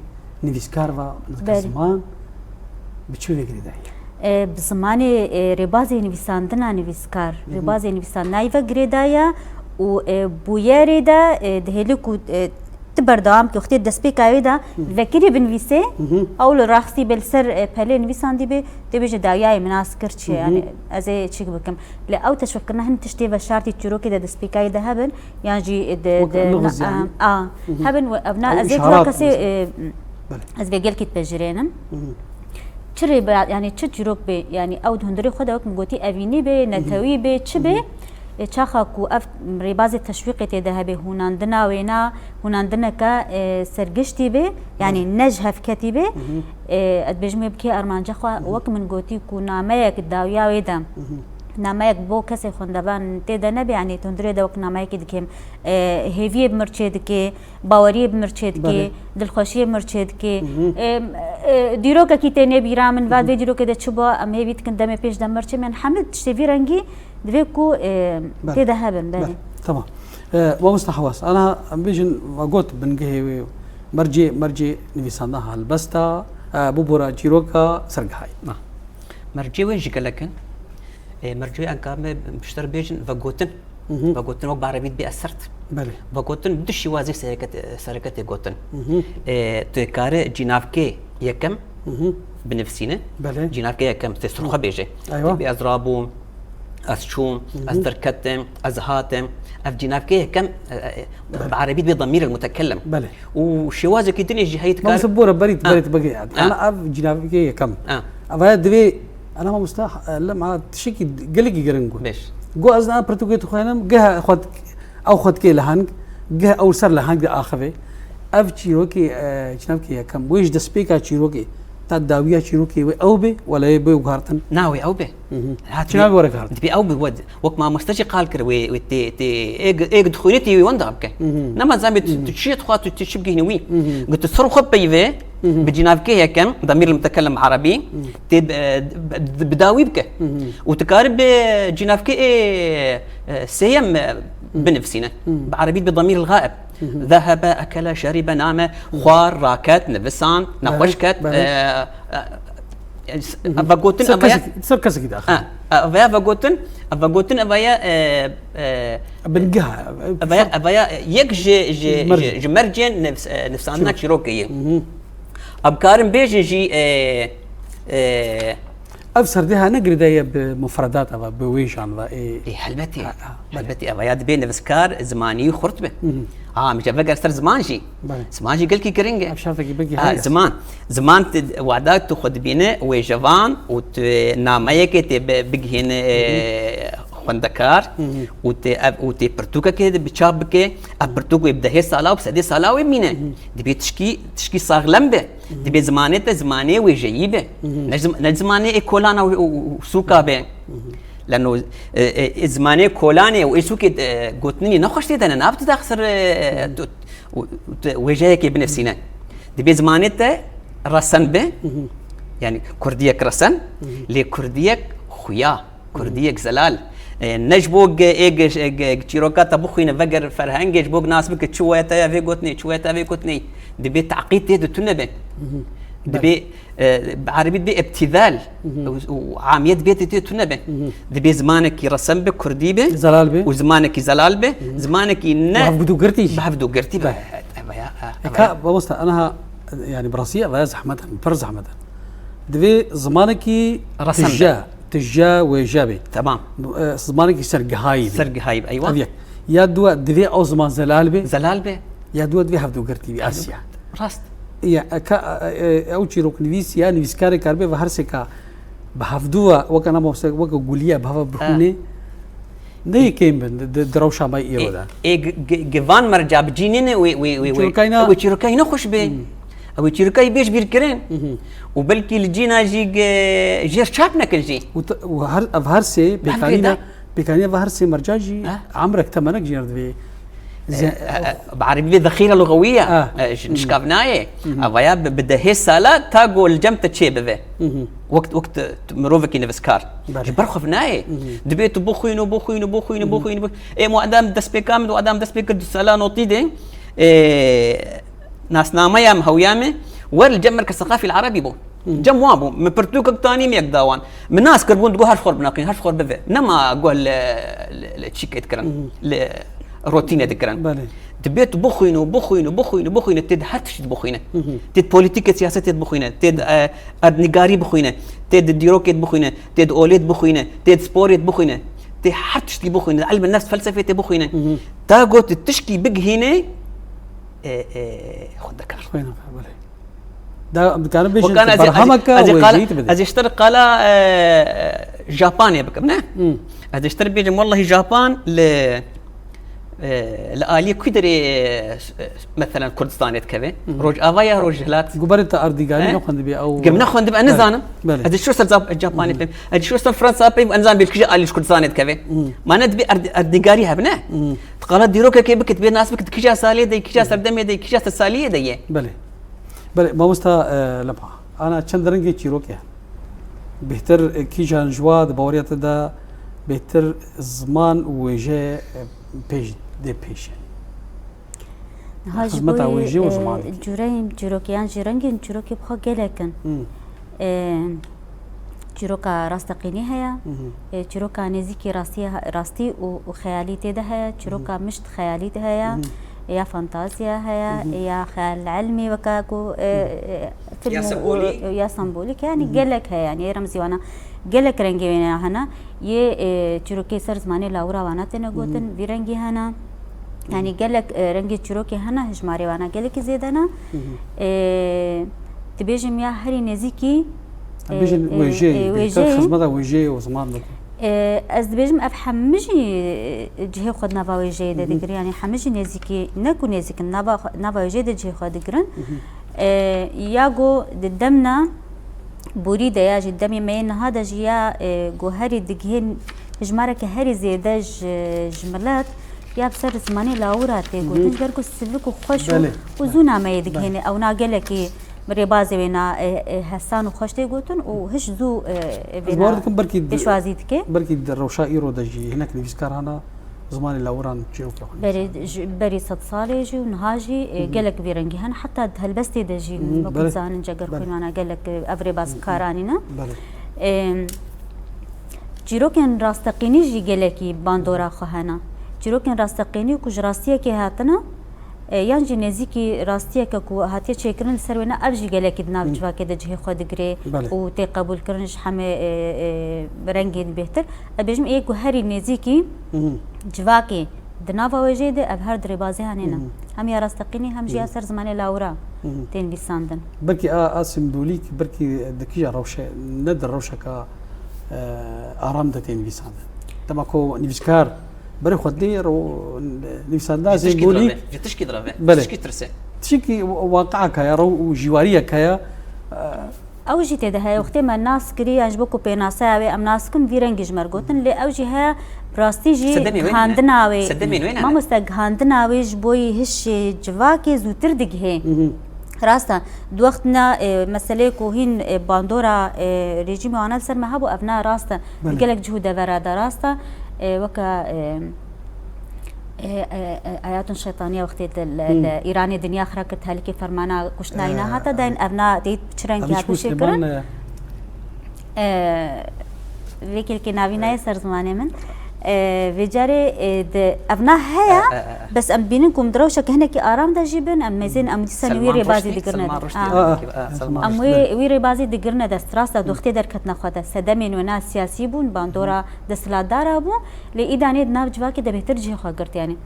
nivîskar ve, Belê. Ziman bi çi ve girêdayî ye? E, bi zimanê, e, rêbazê nivîsandina nivîskar, Hı hı. rêbazê nivîsandinayî ve girêdayî ye û, e, bûyerê de, e, dihêlî ku, e, tu berdewam kî, wextê destpêka wê de Hı. vekirî binivîsê, Hı hı. ew li raxistî bê li ser, e, pelê nivîsandî bê, tê bêje dawiyayê min nas kir çi ye, Hı hı. yani ez ê çik bikim. Lê ew teşwîqkirina hin tiştê veşartî çîrokê de destpêkayî de hebin, yan jî di, Wek di, lixz na-, yani. a, a, Hı hı. hebin û ev na Ew ez ê îşarat kula kesê, mesela. e, Belê. ez vê gelkî dipejirênim. Hı hı. Çi rê be, yani çi çîrok bê, yani ew di hundirê xwe de wek min gotî evînî bê, Hı hı. netewî bê, çi Hı bê, hı. E, çaxa ku ev rêbazê teşwîqê tê de hebe, hûnandina wêna, hûnandineke, e, sergiştî be, yani Belê. ne ji hevketî be, Hı hı. e, ez dibêjim wê bikê armanca xwe, Hı hı. wek min gotî ku nameyek dawiya wê de, Hı hı. nameyek bo kesê xwendevan tê de nebe, yani hundirê de wek nameyekê dikim, e, hêviyê bi mir çê dike, baweriyê bi mir çê dike, Belê. dilxweşiyê bi mir çê dike. Hı hı. E, e, dîrokekî tê nê bîra min, va Hı hı. vê dîrokê de çi bû, em hêvî dikin demê pêş de mir çê, min hemî tiştê vî rengî Divê ku, e, Belê. tê de hebin, belê. Belê, tamam. E, mamosta Hewas, ana em bêjin, we got bingehê wê mercê, mercê nivîsandina helbesta, e, bibora çîroka sergihayî. Na. Mercê wê jî gelek in. E, mercê wê em karime piştre bêjin vegotin. Hı hı. Vegotin wek bi erebî dibê assert. Belê. Vegotin bi du şîwazê sereke tê, sereke tê gotin. Hı hı. E, tu kare cînavkê yekem Hı hı. binivîsîne. Belê. Cînavkê yekem, tê sirxwe bêje. Eywa. Tê bê ez rabûm, ez çûm, Hı hı. ez derketim, ez hatim. Ev cînavkê yekem, e, e, Belê. bi erebî dibê damîr el mutekellim. Belê. Û şêwazekî dinê jî heyî dikar. Mamoste bora berî, Ha. berî bigê. Ha. Ana ev cînavkê yekem. Ha. Ev heye divê, ana mamoste, e, lem a tiştekî gelekî giring bû. Beş. Go ez na pirtûkê dixwînim, geh xwe Ew xwe dike leheng, geh ew ser leheng diaxive. Ev çîrokê, e, çinavkê yekem. Wê ji destpêka çîrokê ta dawiya çîrokê wê ew be, wela yê bê guhartin? Na, wê ew be. Hı hı. Ha, Çinavê were guhartin? Dibê ew be, wed-, wek mamoste jî qal kir, wê, wê tê, tê, êg, êg dixwîne tê wê wenda bike. Hı hı. Nema zanbê tu, Hı hı. tu çi dixwa, tu, tu çi bigihîne wî. Hı hı. Got tu ser xwe peyve, Hı hı. bi cînavkê yekem, damîr mutekellim erebî, Hı. tê bi, bi, bi dawî bike. Hı hı. Û tu karî bi cînavkê ê, e, sêyem, e, Hı. binivîsîne. Hı. Bi erebî bi damîr el-gaib. Hı hı. Zehebe, ekele, şeribe, name, xwar, raket, nivisan, Belê, nexweş ket, belê. e, e, e, Hı hı. eva gotin, Ser eva ya kesekî, ser kesekî daxil. Ha, eva ya, eva gotin, eva gotin, eva ya, e, e, Bingeha, e, eva ya, eva ya, yek ji, ji, Merc. ji, ji mercên nivs-, e, nivsandina Çîrok. çîrokê ye. Hı hı. Em karin bêjin jî, e, e, Ev serdeha ne girêdayî ye bi mufredat eva, bi wêjan ve, ê. Ê, helbetî. Ha, ha, belê. Helbetî eva ya dibê nivîskar zimanî xurt be. Hı hı. Ha, em ji veger ser ziman jî. Belê. Ziman jî gelkî giring e. Ev şertekî belkî Ha, heye. ziman. Ziman ti, wada tu xwe dibîne wêjevan û tu nameyekê tê bi, bigihîne, Hı hı. e, xwendekar Hı hı. û tê ev, û tê pirtûkekê de bi çap bike, ev pirtûk wê bi dehê sala û bi sedê sala wê mîne. Hı hı. Dibê tişkî, tişkî saxlem be. Hı hı. Dibê zimanê te zimanê wêjeyî be. Hı hı. Ne zim-, ne zimanê ê kolana û, û, û sûka be. Hı hı. Leno, e, e, e, zimanê kolanê û ê sûkê, e, gotinî nexweş tê de ne. Nav tu daxsir, e, Hı hı. tu, û, û tu wêjeyekê binivîsîne. Dibê zimanê te resen be. Hı hı. Yani kurdiyek resen, Hı hı. lê kurdiyek xuya. Kurdiyek zelal. E, ne ji bo ge-, ê ge-, ge-, çîroka te bixwîne, veger ferhengê ji bo nas bike, çi weta ya vê gotinê, çi weta vê gotinê. Dibê teqîd tê de tune be. Hı hı. Dibê, Belê. e, bi erebî dibê ibtîdal Hı hı. û, û amiyet bê tê tune be. Hı hı. Dibê zimanekî resen be, kurdî be Zelal be. û zimanekî zelal be, Hı hı. zimanekî ne Bi hevgudûgirtî jî. bi hevdûgirtî be. Be. Eva ya, ha, E, eva ka ya. mamosta, anaha, yani bi rastî eva ya zehmet e, pir zehmet e. Divê zimanekî Resen be. tije. Tije wêje bê. Tamam. E, zimanekî sergihayî bê. Sergihayî bê, eywa. Ev yek. Ya duwa divê ew ziman zelal bê. Zelal bê. Ya duwa divê hevdûgirtî bê, Hevdû-, Asya. Rast. Ya, e, ka, e, e, ew çîroknivîs ya nivîskarê karibe ve her sêka Bi hevdû ve weke, na mamoste, weke guliye bi heve bixwînê, neyê kêm bin di, di, di rewşa me îro de. Ê, gi-, gi-, gi van merca bicînîne wê, wê, wê, wê. Çîrokayna wê çîrokayî nexweş bê. Ew ê çîrokayî bêj bîrkirin. Û belkî li cîna jî gi-, jêr çap nekin jî. Û te, û her, ev her sê pêkanîna, pêkanîna ve her sê merca jî emrek temenek jêr divê. Ze- E, e, bi erebî vê zexîre luxewî ye. E, ji-, nişkav nayê. Evaya bi, bi dehê sala ta ku li cem te çê bive. Wek, wek tu, tu mirovekî nivîskar. Belê. Ji ber xwe nayê. Dibê tu bixwîn û bixwîn û bixwîn û bixwîn û bixwîn. Ê, mu adam dest pê kam, mu adam dest pê kir du sala notî de, ê, nasnameya min hewiya min, wer li cem Merkez Seqafî li Erebî bû. Cem wan bû. Min pirtûkek tanî, min yek da wan. Min nas kir, bûn digot her ji xwe bineqîn, her ji xwe bive. Nema guh li, li, li çîkê dikirin, li rotînê dikirin. Belê. Dibê tu bixwîn û bixwîn û bixwîn û bixwîne, tê di her tiştî bixwîne. Tê di polîtîkê, siyasetê bixwîne, tê di, e, erdnîgarî bixwîne, tê di dîrokê bixwîne, tê di olê bixwîne, tê di sporê bixwîne, tê her tiştî bixwîne, di ilmê nefs felsefê tê bixwîne. Ta got tu tişkî bigihînê, e, e, xwe dikar. Xwe dikar, belê. Da, dikarin bêjin, Wekan tu ez ê, ez ê, berhemeke ez ê qala, wêjeyî tu bidî. Ez ê ji te re qala, e, Japanê bikim, ne? Hmm. Ez ê ji te re bêjim, wellahî Japan li, e, li aliyê ku derê, e, meselen Kurdistanê dikeve? Hmm. Rojava ya Rojhilat? Guberê te erdnîgarî nexwendibe ew. Gim nexwendibe, ez nizanim. Belê. Ez ê çi ser Zap-, Japanê peyv, ez ê çi ser Fransa peyv, ez nizanim bê li kîja alî ji Kurdistanê dikeve. Hmm. Mane dibê erd-, erdnîgarî hebe, ne? Hmm. Tu qala dîrokekê bikit, bê nas bikit, kîja salê de, kîja serdemê de, kîja sersaliyê de ye. Belê. Belê, mamosta, e, Lema, ana çend rengê çîrokê hene? Bêhtir, e, kîjan ji wa di baweriya te de bêhtir ziman û wêje, e, pêş, dê pêşe? Niha ji xizmeta wêjê û zimanê, e, cûreyên çîrokê yan jî rengên çîrokê bi xwe gelek in. Hmm. E, Çîroka rasteqînî heye, e, çîroka nêzîkî rastiye, rastî û, û xeyalî tê de heye, çîroka mişt xeyalî de heye, ya fantaziya heye, ya xeyal ilmî weke ku, e, e, film û, û, ya sembolîk, yanî gelek heye, yanî ê remzî wana gelek rengê wêne hene. Yê, e, çîrokê ser zimanê lawira wana têne gotin, vî rengî hene. Yanî gelek, e, rengê çîrokê hene, hijmarê wana gelekî zêde ne. E, dibêjim ya herî nêzîkî, Em bêjin e, e, wêjeyê, e, bêhtir wêjeyê. Xizmeta wêjeyê û ziman bikin. E, ez dibêjim ev hemî jî, e, cihê xwe di nava wêjeyê de digirin. Yanî hemî jî nêzîkî, ne ku nêzîk in, nava xwe, nava wêjeyê de cihê xwe digirin. E, ya ku di demna borî de ya jî demê me yê niha de jî ya, e, ku herî digihên hijmareke herî zêde ji, ji milet ya bi ser zimanê lawira tê gotin, ji ber ku sivik û xweş û, û zû nameyê digihêne. Ew na gelekî rêbazê wê na, e, e, hesan û xweş tê gotin û hiş zû, e, e, Ez vêna bawer dikim belkî di, pêşwazî dike. Belkî di rewşa îro de jî hinek nivîskar hene zimanê lawiran çîrokê xwe nivîsand. Berî, ji, berî sed salê jî û niha jî, e, gelek vî rengî hene. Heta di helbestê de jî wekî dizanin cegerxwînana gelek, e, ev rêbazkar anîne. Belê. E, çîrokên rasteqînî jî gelekî bandora xwe hene. Çîrokên rasteqînî ku ji rastiyekê hatine, e, yan jî nêzîkî rastiyeke ku hatiye çêkirin li ser wêne, ev jî gelekî di nav civakê de cihê xwe digire û tê qebûlkirin ji hemê, e, e, rengên bêhtir. Ez bêjim ê ku herî nêzîkî civakê di nava wêjeyê de ev her di rêbazê hanê ne. Hem ya rasteqînî hem jî ya ser zimanê lawira tê nivîsandin. Belkî a, a simbolîk, belkî di kîja rewşe, ne di rewşeka, e, aram de tê nivîsandin. Dema ku nivîskar berê xwe dê ro-, nivîsandina simbolîk. Ji tişkî direve, ji tişkî direve, belê, tişkî tirse. Tişkî wa-, waqiak heye, rew û jîwariyek heye. Ew jî tê de heye. Wextê me nas kirî, yan ji bo ku pênaseya wê em nas bikin, vî rengî ji me re gotin. Lê ew jî heye, bi rastî jî gihandina wê. Sedemên wê ne? Mamoste, gihandina wê ji bo yî hişê civakê zûtir digihê. Rast e. Di wextna, e, meseleyê ku hîn, e, bandora, e, rejîmê wana li ser me hebû, ev na rast e. Belê. Gelek cih û devera de rast e. E, weke, e, e, e, e, Ayatun Şeytaniye wextê di li, li Îranê dinya xira kir, tehlîkê fermana kuştinayî nehate dayîn, ev na tê çi rengî hate çêkirin? E, vê kêlkê navî nayê ser zimanê min. E, vê carê, e, di, ev na heye, bes em dibînin ku em di rewşeke hinekî aram de jî bin, em mêzên em dîsan wî rêbazî digirine. Em wî, wî rêbazî digirine dest. Rast e, doxtê derketine xwe de. Sedemên wêna siyasî bûn, bandora desthilatdara bû, lê îdanê di nav civakê de bêhtir cihê xwe girt, yanî.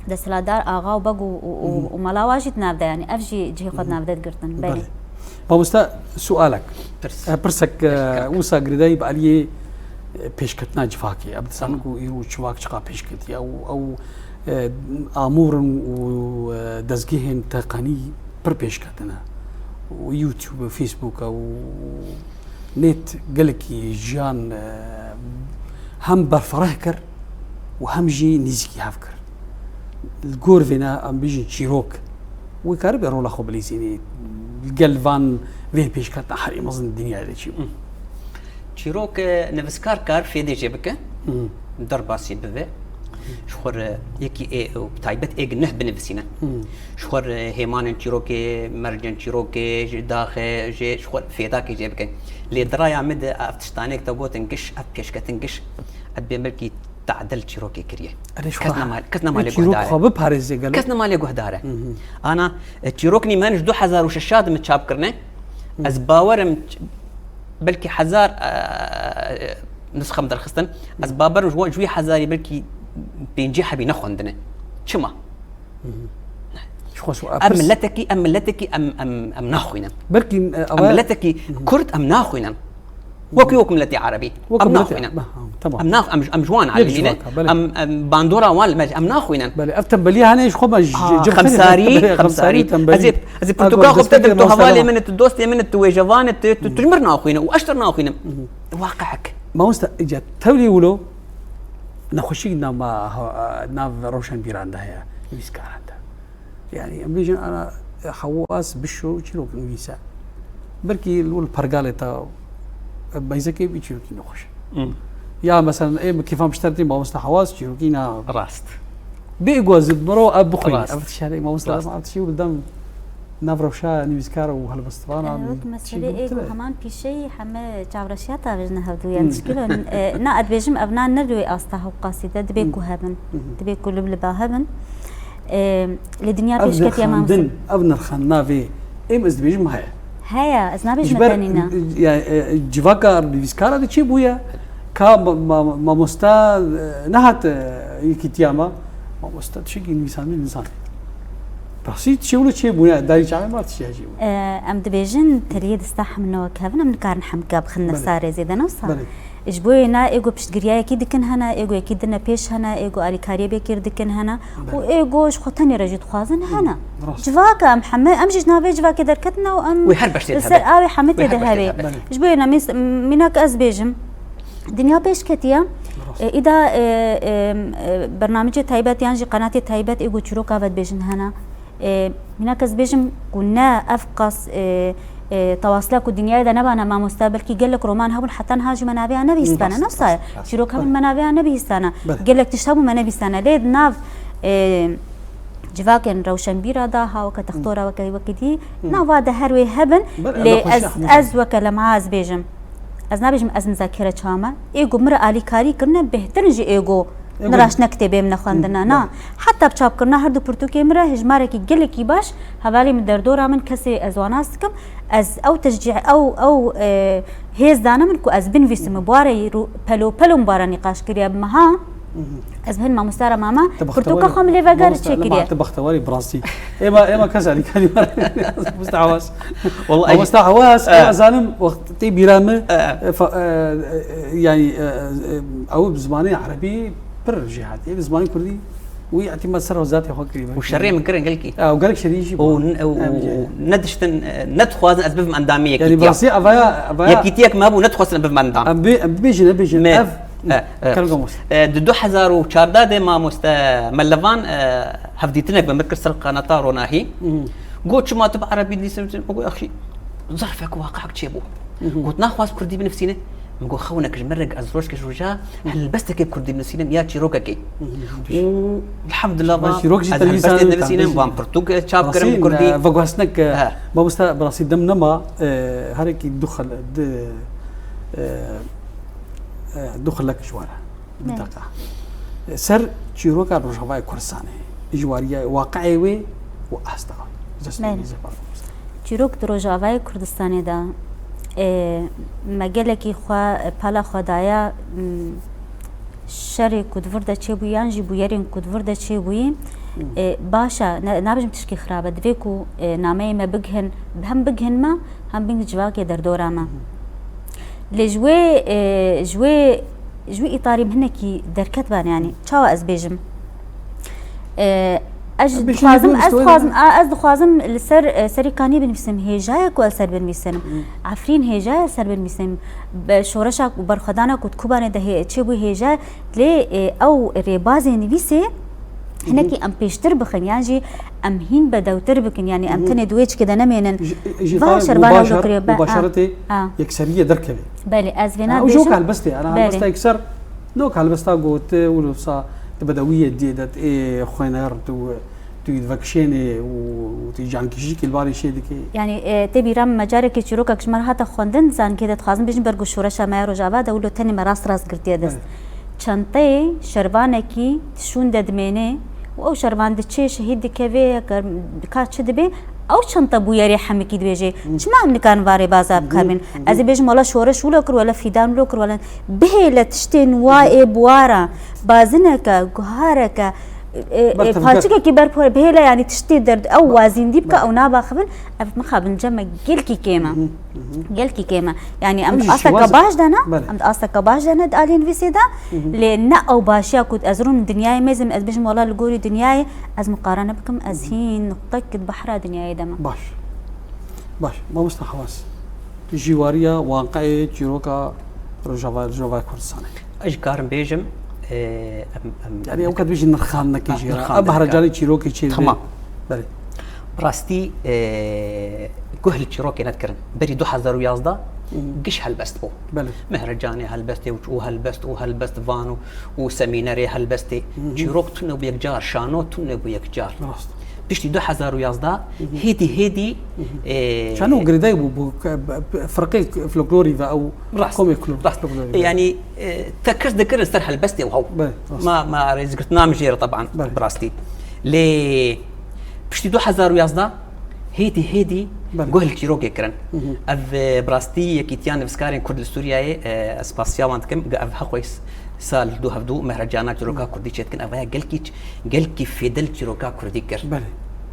Desthilatdar, axa û beg û, û, û, û mala wa jî di nav de, yanî ev jî cihê xwe di nav de digirtin. Belê. Belê. Mamoste, sualek. Pirs. E, pirsek, e, wisa girêdayî bi aliyê, e, pêşketina civakê. Em dizanin ku îro civak çiqa pêşketiye. Ew, ew, e, amûr in û, e, dezgehên teqenî pir pêşketine. Û YouTube, Facebook û net gelekî jiyan, e, hem berfireh kir û hem jî nêzîkî hev kir. Li gor vêne em bêjin çîrok, wê karibe rola xwe bilîzînî li gel van vê pêşketina herî mezin dinyayê de çi bû. Çîrok, e, nivîskar kar fêdê jê bike, derbasî bibe. Ji xwe re yekî ê, û bi taybet êg nuh binivîsîne. Ji xwe re hêmanên çîrokê, mercên çîrokê, ji daxê, jê, ji xwe fêdakê jê bike. Lê di raya min de ev tiştanek te gotin giş, ev pêşketin giş, ev bê belkî tadil çîrokê kiriye. Erê, ji Kes xwe nema, kes nema lê çîrok guhdar e. Xwe biparêze gelo. Kes nema lê guhdar e. Ana, e, çîroknî me ji du hezar û şeş de min çap kirine. Ez bawerim ç-, belkî hezar, e, nusxe min derxistin. Ez bawerim ji wan, ji wî hezarî belkî pêncî hebî nexwendine. Çima? Ji xwe su-, Em pirs- miletekî, em miletekî em, em, em naxwînin. Belkî, e, Em ew e miletekî Kurd em naxwînin. Wekî wek miletê Erebî. Wek em miletê naxwînin. Ba, ha, tamam. Em nax-, em, em ji wan Yek alimî ne. Civaka, belê. Em, em bandora wan li me, em naxwînin. Belê, ev tembelî hene ji xwe me ji, Ah, ji xemsarî, xemsarî, xemsarî, tembelî. Ez ê, ez ê Ha, pirtûka xwe dostekî bitetim, tu mamoste hevalê lama. Min e, tu dostê min e, tu wêjevan e, tu, tu, tu ji mir naxwîne û ez ji te naxwînim. Waqihek. Mamoste, îca tewlî wilo nexweşîk nav ma, ha, nav roşenbîran de heye, nivîskaran de. Yani, em bêjin ana Hewas bişo çîrok nivîse. Belkî li wir pergalê te beyzekê bî çîrokî nexweş. Hmm. Ya, mesela, ê min kêfa min ji te re tê, mamoste Hewas çîrokî na Rast. Bê êgo ez mirov ev bixwîne. Rast. Ev tişt hene, mamoste Rast. Ev tişt û li dem nav rewşa nivîskar û helbestvana Ew wek meselê êgo heman pîşeyî heme çavreşiya tavêjine hevdû, yani, şikilo, e, na, ez dibêjim, ev na ne li wê asta hewqasî de, dibê ku hebin. Dibê ku li bi li ba hebin. E, Li dinya Ev pêşketiye, mamoste. Nirxandin, ev nirxandina vê, êm ez dibêjim heye. Heye, ez nabêjim Ji ber, tenî ne. Ya, e, civaka nivîskara de çê bûye? Ka ma-, ma-, mamoste, e, nehat, e, yekîtiya me. Mamoste tiştekî nivîsandin nizane. Pirsî çê wilo çê bûye, darî çavê me tiştiya çê bûye. E, em dibêjin teliyê dista hemine wek hevin, em nikarin hemka bixin Belê. Nisarê zêde ne wisa. Belê. Ji bo yê ne êgo piştgiriyayekî dikin hene, êgo yekî dine pêş hene, êgo alîkariyê bêkêr dikin hene û Belê. Êgo ji xwe tenê re jî dixwazin hene. Rast. Civaka em heme, em jî ji navê civakê derketine û em Wê her beştê li de ser hebe. Awê heme Wê tê her de beştê hebe. Hebe. Ji bo yê ne mîs-, mînak ez bêjim, dinya pêş ketiye. Rast. E, îda, e, e, e, bernamecê taybet yan jî qenatê taybet êgo çîroka ve dibêjin hene. E, mînak ez bêjim ku ne ev qas, e, e, tewasila ku dinyayê de nebane mamoste, belkî gelek roman hebûn heta niha jî me navê ya nebihîstane. Rast, ne wisa ye. Rast, rast. Çîrok hebûn Belê. Me navê ya nebihîstane. Belê. Gelek tişt hebûn me nebihîstane. Lê di nav, e, civakên rewşenbîra de ha weke textora weke wekî dî, nava de her wê hebin. Belê, Lê ez, ez weke lema ez bêjim. Ez nabêjim ez mizakere çawa me. Êgo min re alîkarî kirine bêhtir in ji êgo Êgo niraştine kitêbê min nexwendine. Hı, Na. Belê. Heta bi çapkirina her du pirtûkê min re hejmarekî gelekî baş hevalê min derdora min kesê ez wan nas dikim. Ez ew teşcî, ew, ew, e, hêz dane min ku ez binivîsim. Bi warê rû-, pelo pelo min bara nîqaş kiriye bi meha. Ez bi hin mamoste re mama, pirtûka xwe min lê veger çê kiriye. Te bextewarî bi rastî. Êma, êma kes alîkarî me re. Mamoste Hewas. Wallahî. Mamoste Hewas, Eh. êma zanim wext tê bîra min, Eh. e, fa-, e, e, yani, e, e, ew bi zimanê erebî pir jêhatî, bi zimanê kurdî wî îtîmat ser zatê xwe kirî. Û şerê min kirin gelkî. E, û gelek şerî jî Û bû. n-, û, Em jî. û nediştin, e, nedixwazin ez bibim endamê Yani yekîtiya. Rastî evaya, evaya Yekîtiyek me bû, nedixwazin bibim endam. Em bê-, em bibêjin, nebêjin. Me. Ev, E, e. Kerem mamoste. E, di du hezar û çardeh de mamoste Melevan, e, hevdîtinek bi min kir ser qanata Ronahî. Got, "Çima tu bi erebî dinivîsî?" Min got, "Axî, zerfek û waqihek çêbû." Got, "Naxwaz kurdî binivîsîne." Min got, "Xewneke ji min re ez rojkê ji roja helbestekê bi kurdî binivîsînim ya çîrokekê." Û elhamdulillah, Çîrok jî ez te nivîsane, helbestê dinivîsînim, wan pirtûk çap kirin bi kurdî. Veguhestinek, e, mamoste, bi rastî dem nema, e, herekî du xil-, du, e, e, du xilek ji we re. Ne. Mintaka. Ser çîroka Rojavayê Kurdistanê, ji wariya waqiê wê û asta wê. Belê. Çîrok di Rojavayê Kurdistanê de, e, me gelekî xwe, pala xwe daye, m, şerê ku di vir de çêbûyî yan jî bûyerên ku di vir de çêbûyî, E, baş e, ne, nabêjim tişkî xirab e. Divê ku, e, nameyê me bigihin, hem bigihin me, hem bigihin civakê derdora me. Lê ji wê, e, ji wê, ji wê îtarî min hinekî derket bane, yanî çawa ez bêjim? E, ez Bişî dixwazim, bû ez işte dixwazim, öyle. a, ez dixwazim li ser, e, serê kaniyê binivîsim, hêja ye ku ez ser binivîsim. Efrîn hêja ye ez ser binivîsim. Be-, şoreşa ku berxwedana ku di Kobanê de hê-, çêbû hêja ye. Lê, e, ew rêbazê nivîsê hinekî em pêştir bixin, yan jî em hîn bedewtir bikin, yanî em tenê di wê çikê de nemênin. Ji, ji Va tayin şervana mubaşer-, wilo kiriye, be-, mubaşeretê ha, ha. yekseriyê derkeve. Belê, ez vêna Ha, ew jî wek dibêjim. helbestê, yani Belê. helbesta yekser, ne wek helbesta gote û wisa di bedewiyê diyê de, ê xwêner, tu, tu vekişênê û, û tu cankişîkê li barê şê dikê. Yanî, e, tê bîra min me carekê çîrokek ji me re hate xwendin, zankê de dixwazim bêjim, ber ku şoreşa me ya Rojava de wilo tenê me rast rast girtiye dest. Belê. Çenteyê şervanekî şûn de dimêne û ew şervan diçê şehîd dikeve, ya ka çi dibe, ew çente bûyerê hemikî dibêje. Çima em nikarin va rêbaza bikarbin? Ez ê bêjim, wela şoreş wilo kir, wela fîdan wilo kir, wela bihêle tiştên wa ê buwara, bazineke, guhareke, e, e, Ber tevger. palçikekî ber pore, bihêle, yanî tiştê derd, ew wazîndî bike, ew nabaxivin, ev mixabin ceme gelkî kêm e. Gelkî kêm e. Yanî em Em di jî asteke şiwaz-, baş de ne, Belê. em di asteke baş de ne di aliyê nivîsê de, lê ne ew başiya ku ez rûnim dinyayê mêzim, ez bêjim wela li gorî dinyayê, ez muqarene bikim, ez hîn nuqtek di behra dinyayê de me. Baş. Baş. Mamosta Hewas. Tu jîwariya, waqeyê çîroka Rojava, Rojavayê Kurdistanê. Ez karim bêjim, e, em, em, Yani ew kat bêjin nirxandinekê Ha, jê re. nirxandineke. Ev behrecanê çîrokê çê Tamam. Belê. Bi rastî, e, guh li çîrokê nedikirin. Berî du hezar û yazdeh giş helbest bû. Belê. Mehrecanê helbestê û, û helbest û helbest van û, û semînerê helbestê. Çîrok tune bû yekcar, şano tune bû yekcar. Rast. Piştî du hezar û yazdeh hêdî hêdî, e, Şano girêdayî bû, bû ke-, be-, be-, firqê folklorî ve ew Rast. komê klo-, Rast. folklorî ve. Yani, e, te kes dikirin ser helbestê û hew. Belê, rast. Ma, ma rêzgirtina min jê re teban Belê. bi rastî. Lê piştî du hezar û yazdeh hêdî hêdî Belê. guh li çîrokê kirin. Ev, e, bi rastî yekîtiya nivîskarên Kurd li Sûriyeyê, e, ez spasiya wan dikim, ev heqoyî s-, sal du hevdu mehrecana çîroka Kurdî çêdikin. Ev ya gelkî ç-, gelkî fêde li çîroka Kurdî kir. Belê.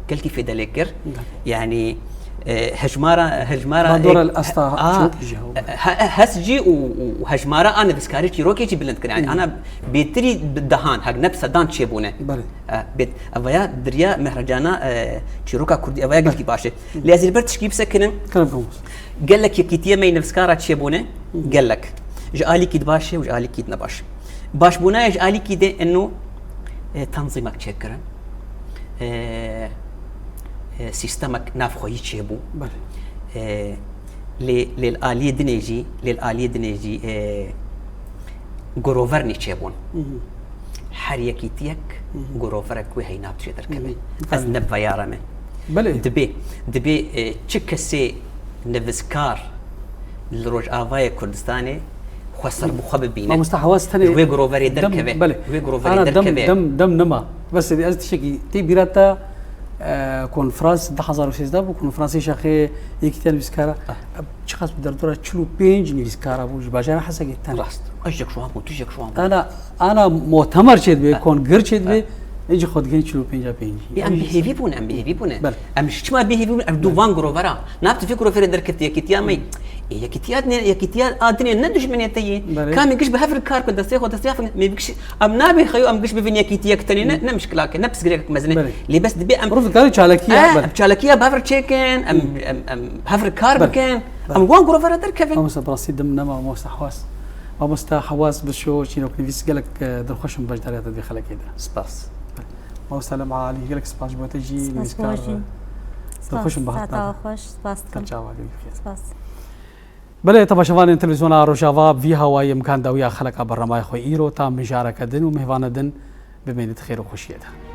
Gelkî fêde lê kir. Belê. Yani, e, hejmara, hejmara Bandora e, li asta ha, çîrokê jî hew. he, he, hes jî û, û hejmara a nivîskarê çîrokê jî bilind kir. Yani, ana bêtirî bi dehan, hek ne bi sedan çêbûne. Belê. E, bêt-, ev ya diriya mehrecana, e, çîroka Kurdî, ev ya gelkî baş e. Lê ez ê li ber tişkî bisekinin. Kerem bû. Gelek yekîtiye me yê nivîskara çêbûne, gelek. Ji alîkî di baş e û ji alîkî di ne baş. Başbûna ye ji alîkî de eno, e, tanzîmek çêkirin. E, e, sîstemek navxweyî çêbû. Belê. E, lê, lê li aliyê dinê jî, lê li aliyê dinê jî, e, grover nî çêbûn. Her yekîtiyek groverek wê heyna tijê derkeve. Ez Belê. ne veyara me. Belê. Dibê, dibê, e, çi kesê nivîskar li Rojavayê Kurdistanê xwe ser bi xwe bibîne. Mamosta Hewas tenê Wê groverê dem, derkeve. belê. Wê groverê Ana dem, derkeve. dem, dem nema. Bes ez tiştekî tê bîra te, e, konferans du hezar û sêzdeh bû, konferansê şaxê yekîtiya nivîskara. Ah. Çiqas bi derdora çil û pênc nivîskara bû ji bajara Hesekê tenê. Rast. Ez yek ji wan bûm, tu yek ji wan bû. Ana, ana motemer çêdibe, Ha. kongir çêdibe, Ha. ê jî xwe digihên çil û pênc a pêncî. Ê, em Em jî bêhêvî bûn, em bêhêvî bûn. Belê. Em ji çima bêhêvî bûn? Em du Belê. van grovera. Nav tu vê groverê derkeftiye, yekîtiya me. Ê, yekîtiya dinê, yekîtiya a dinê ne dijminê te yê. Belê. Ka em giş bi hev re kar ku destê xwe destê xwe, me giş, em nabê xeyo em giş bivin yekîtiyek tenê, ne, ne mişkilake, ne pirsgirêkek mezin e. Belê. Lê bes dibê em Rûvîkarê çalakiya, Eh, belê. em çalakiya bi hev re çêkin, em, em, em hev re kar Belê. bikin. Belê. Em wan grovera derkevin. Mamosta, bi rastî dem nema, mamosta Hewas. Mamosta Hewas Birşo, çîroknivîs, gelek, e, dilxweş im beşdariya te di vê xelekê de. Spas. Mamosta Lema Alî, gelek spas ji bo te jî, Spas nivîskar, bo jî. e, Spas, dilxweş im bi hatina saeta te. xweş, spas dikim. Te çava gelî bixêr. Spas. Belê, temaşevanên Televîzyona Rojava, bi vî hawayî em kan dawiya xeleka bernameya xwe îro, ta mijareke din û mêvana din bimînit xêr û xweşiyê de.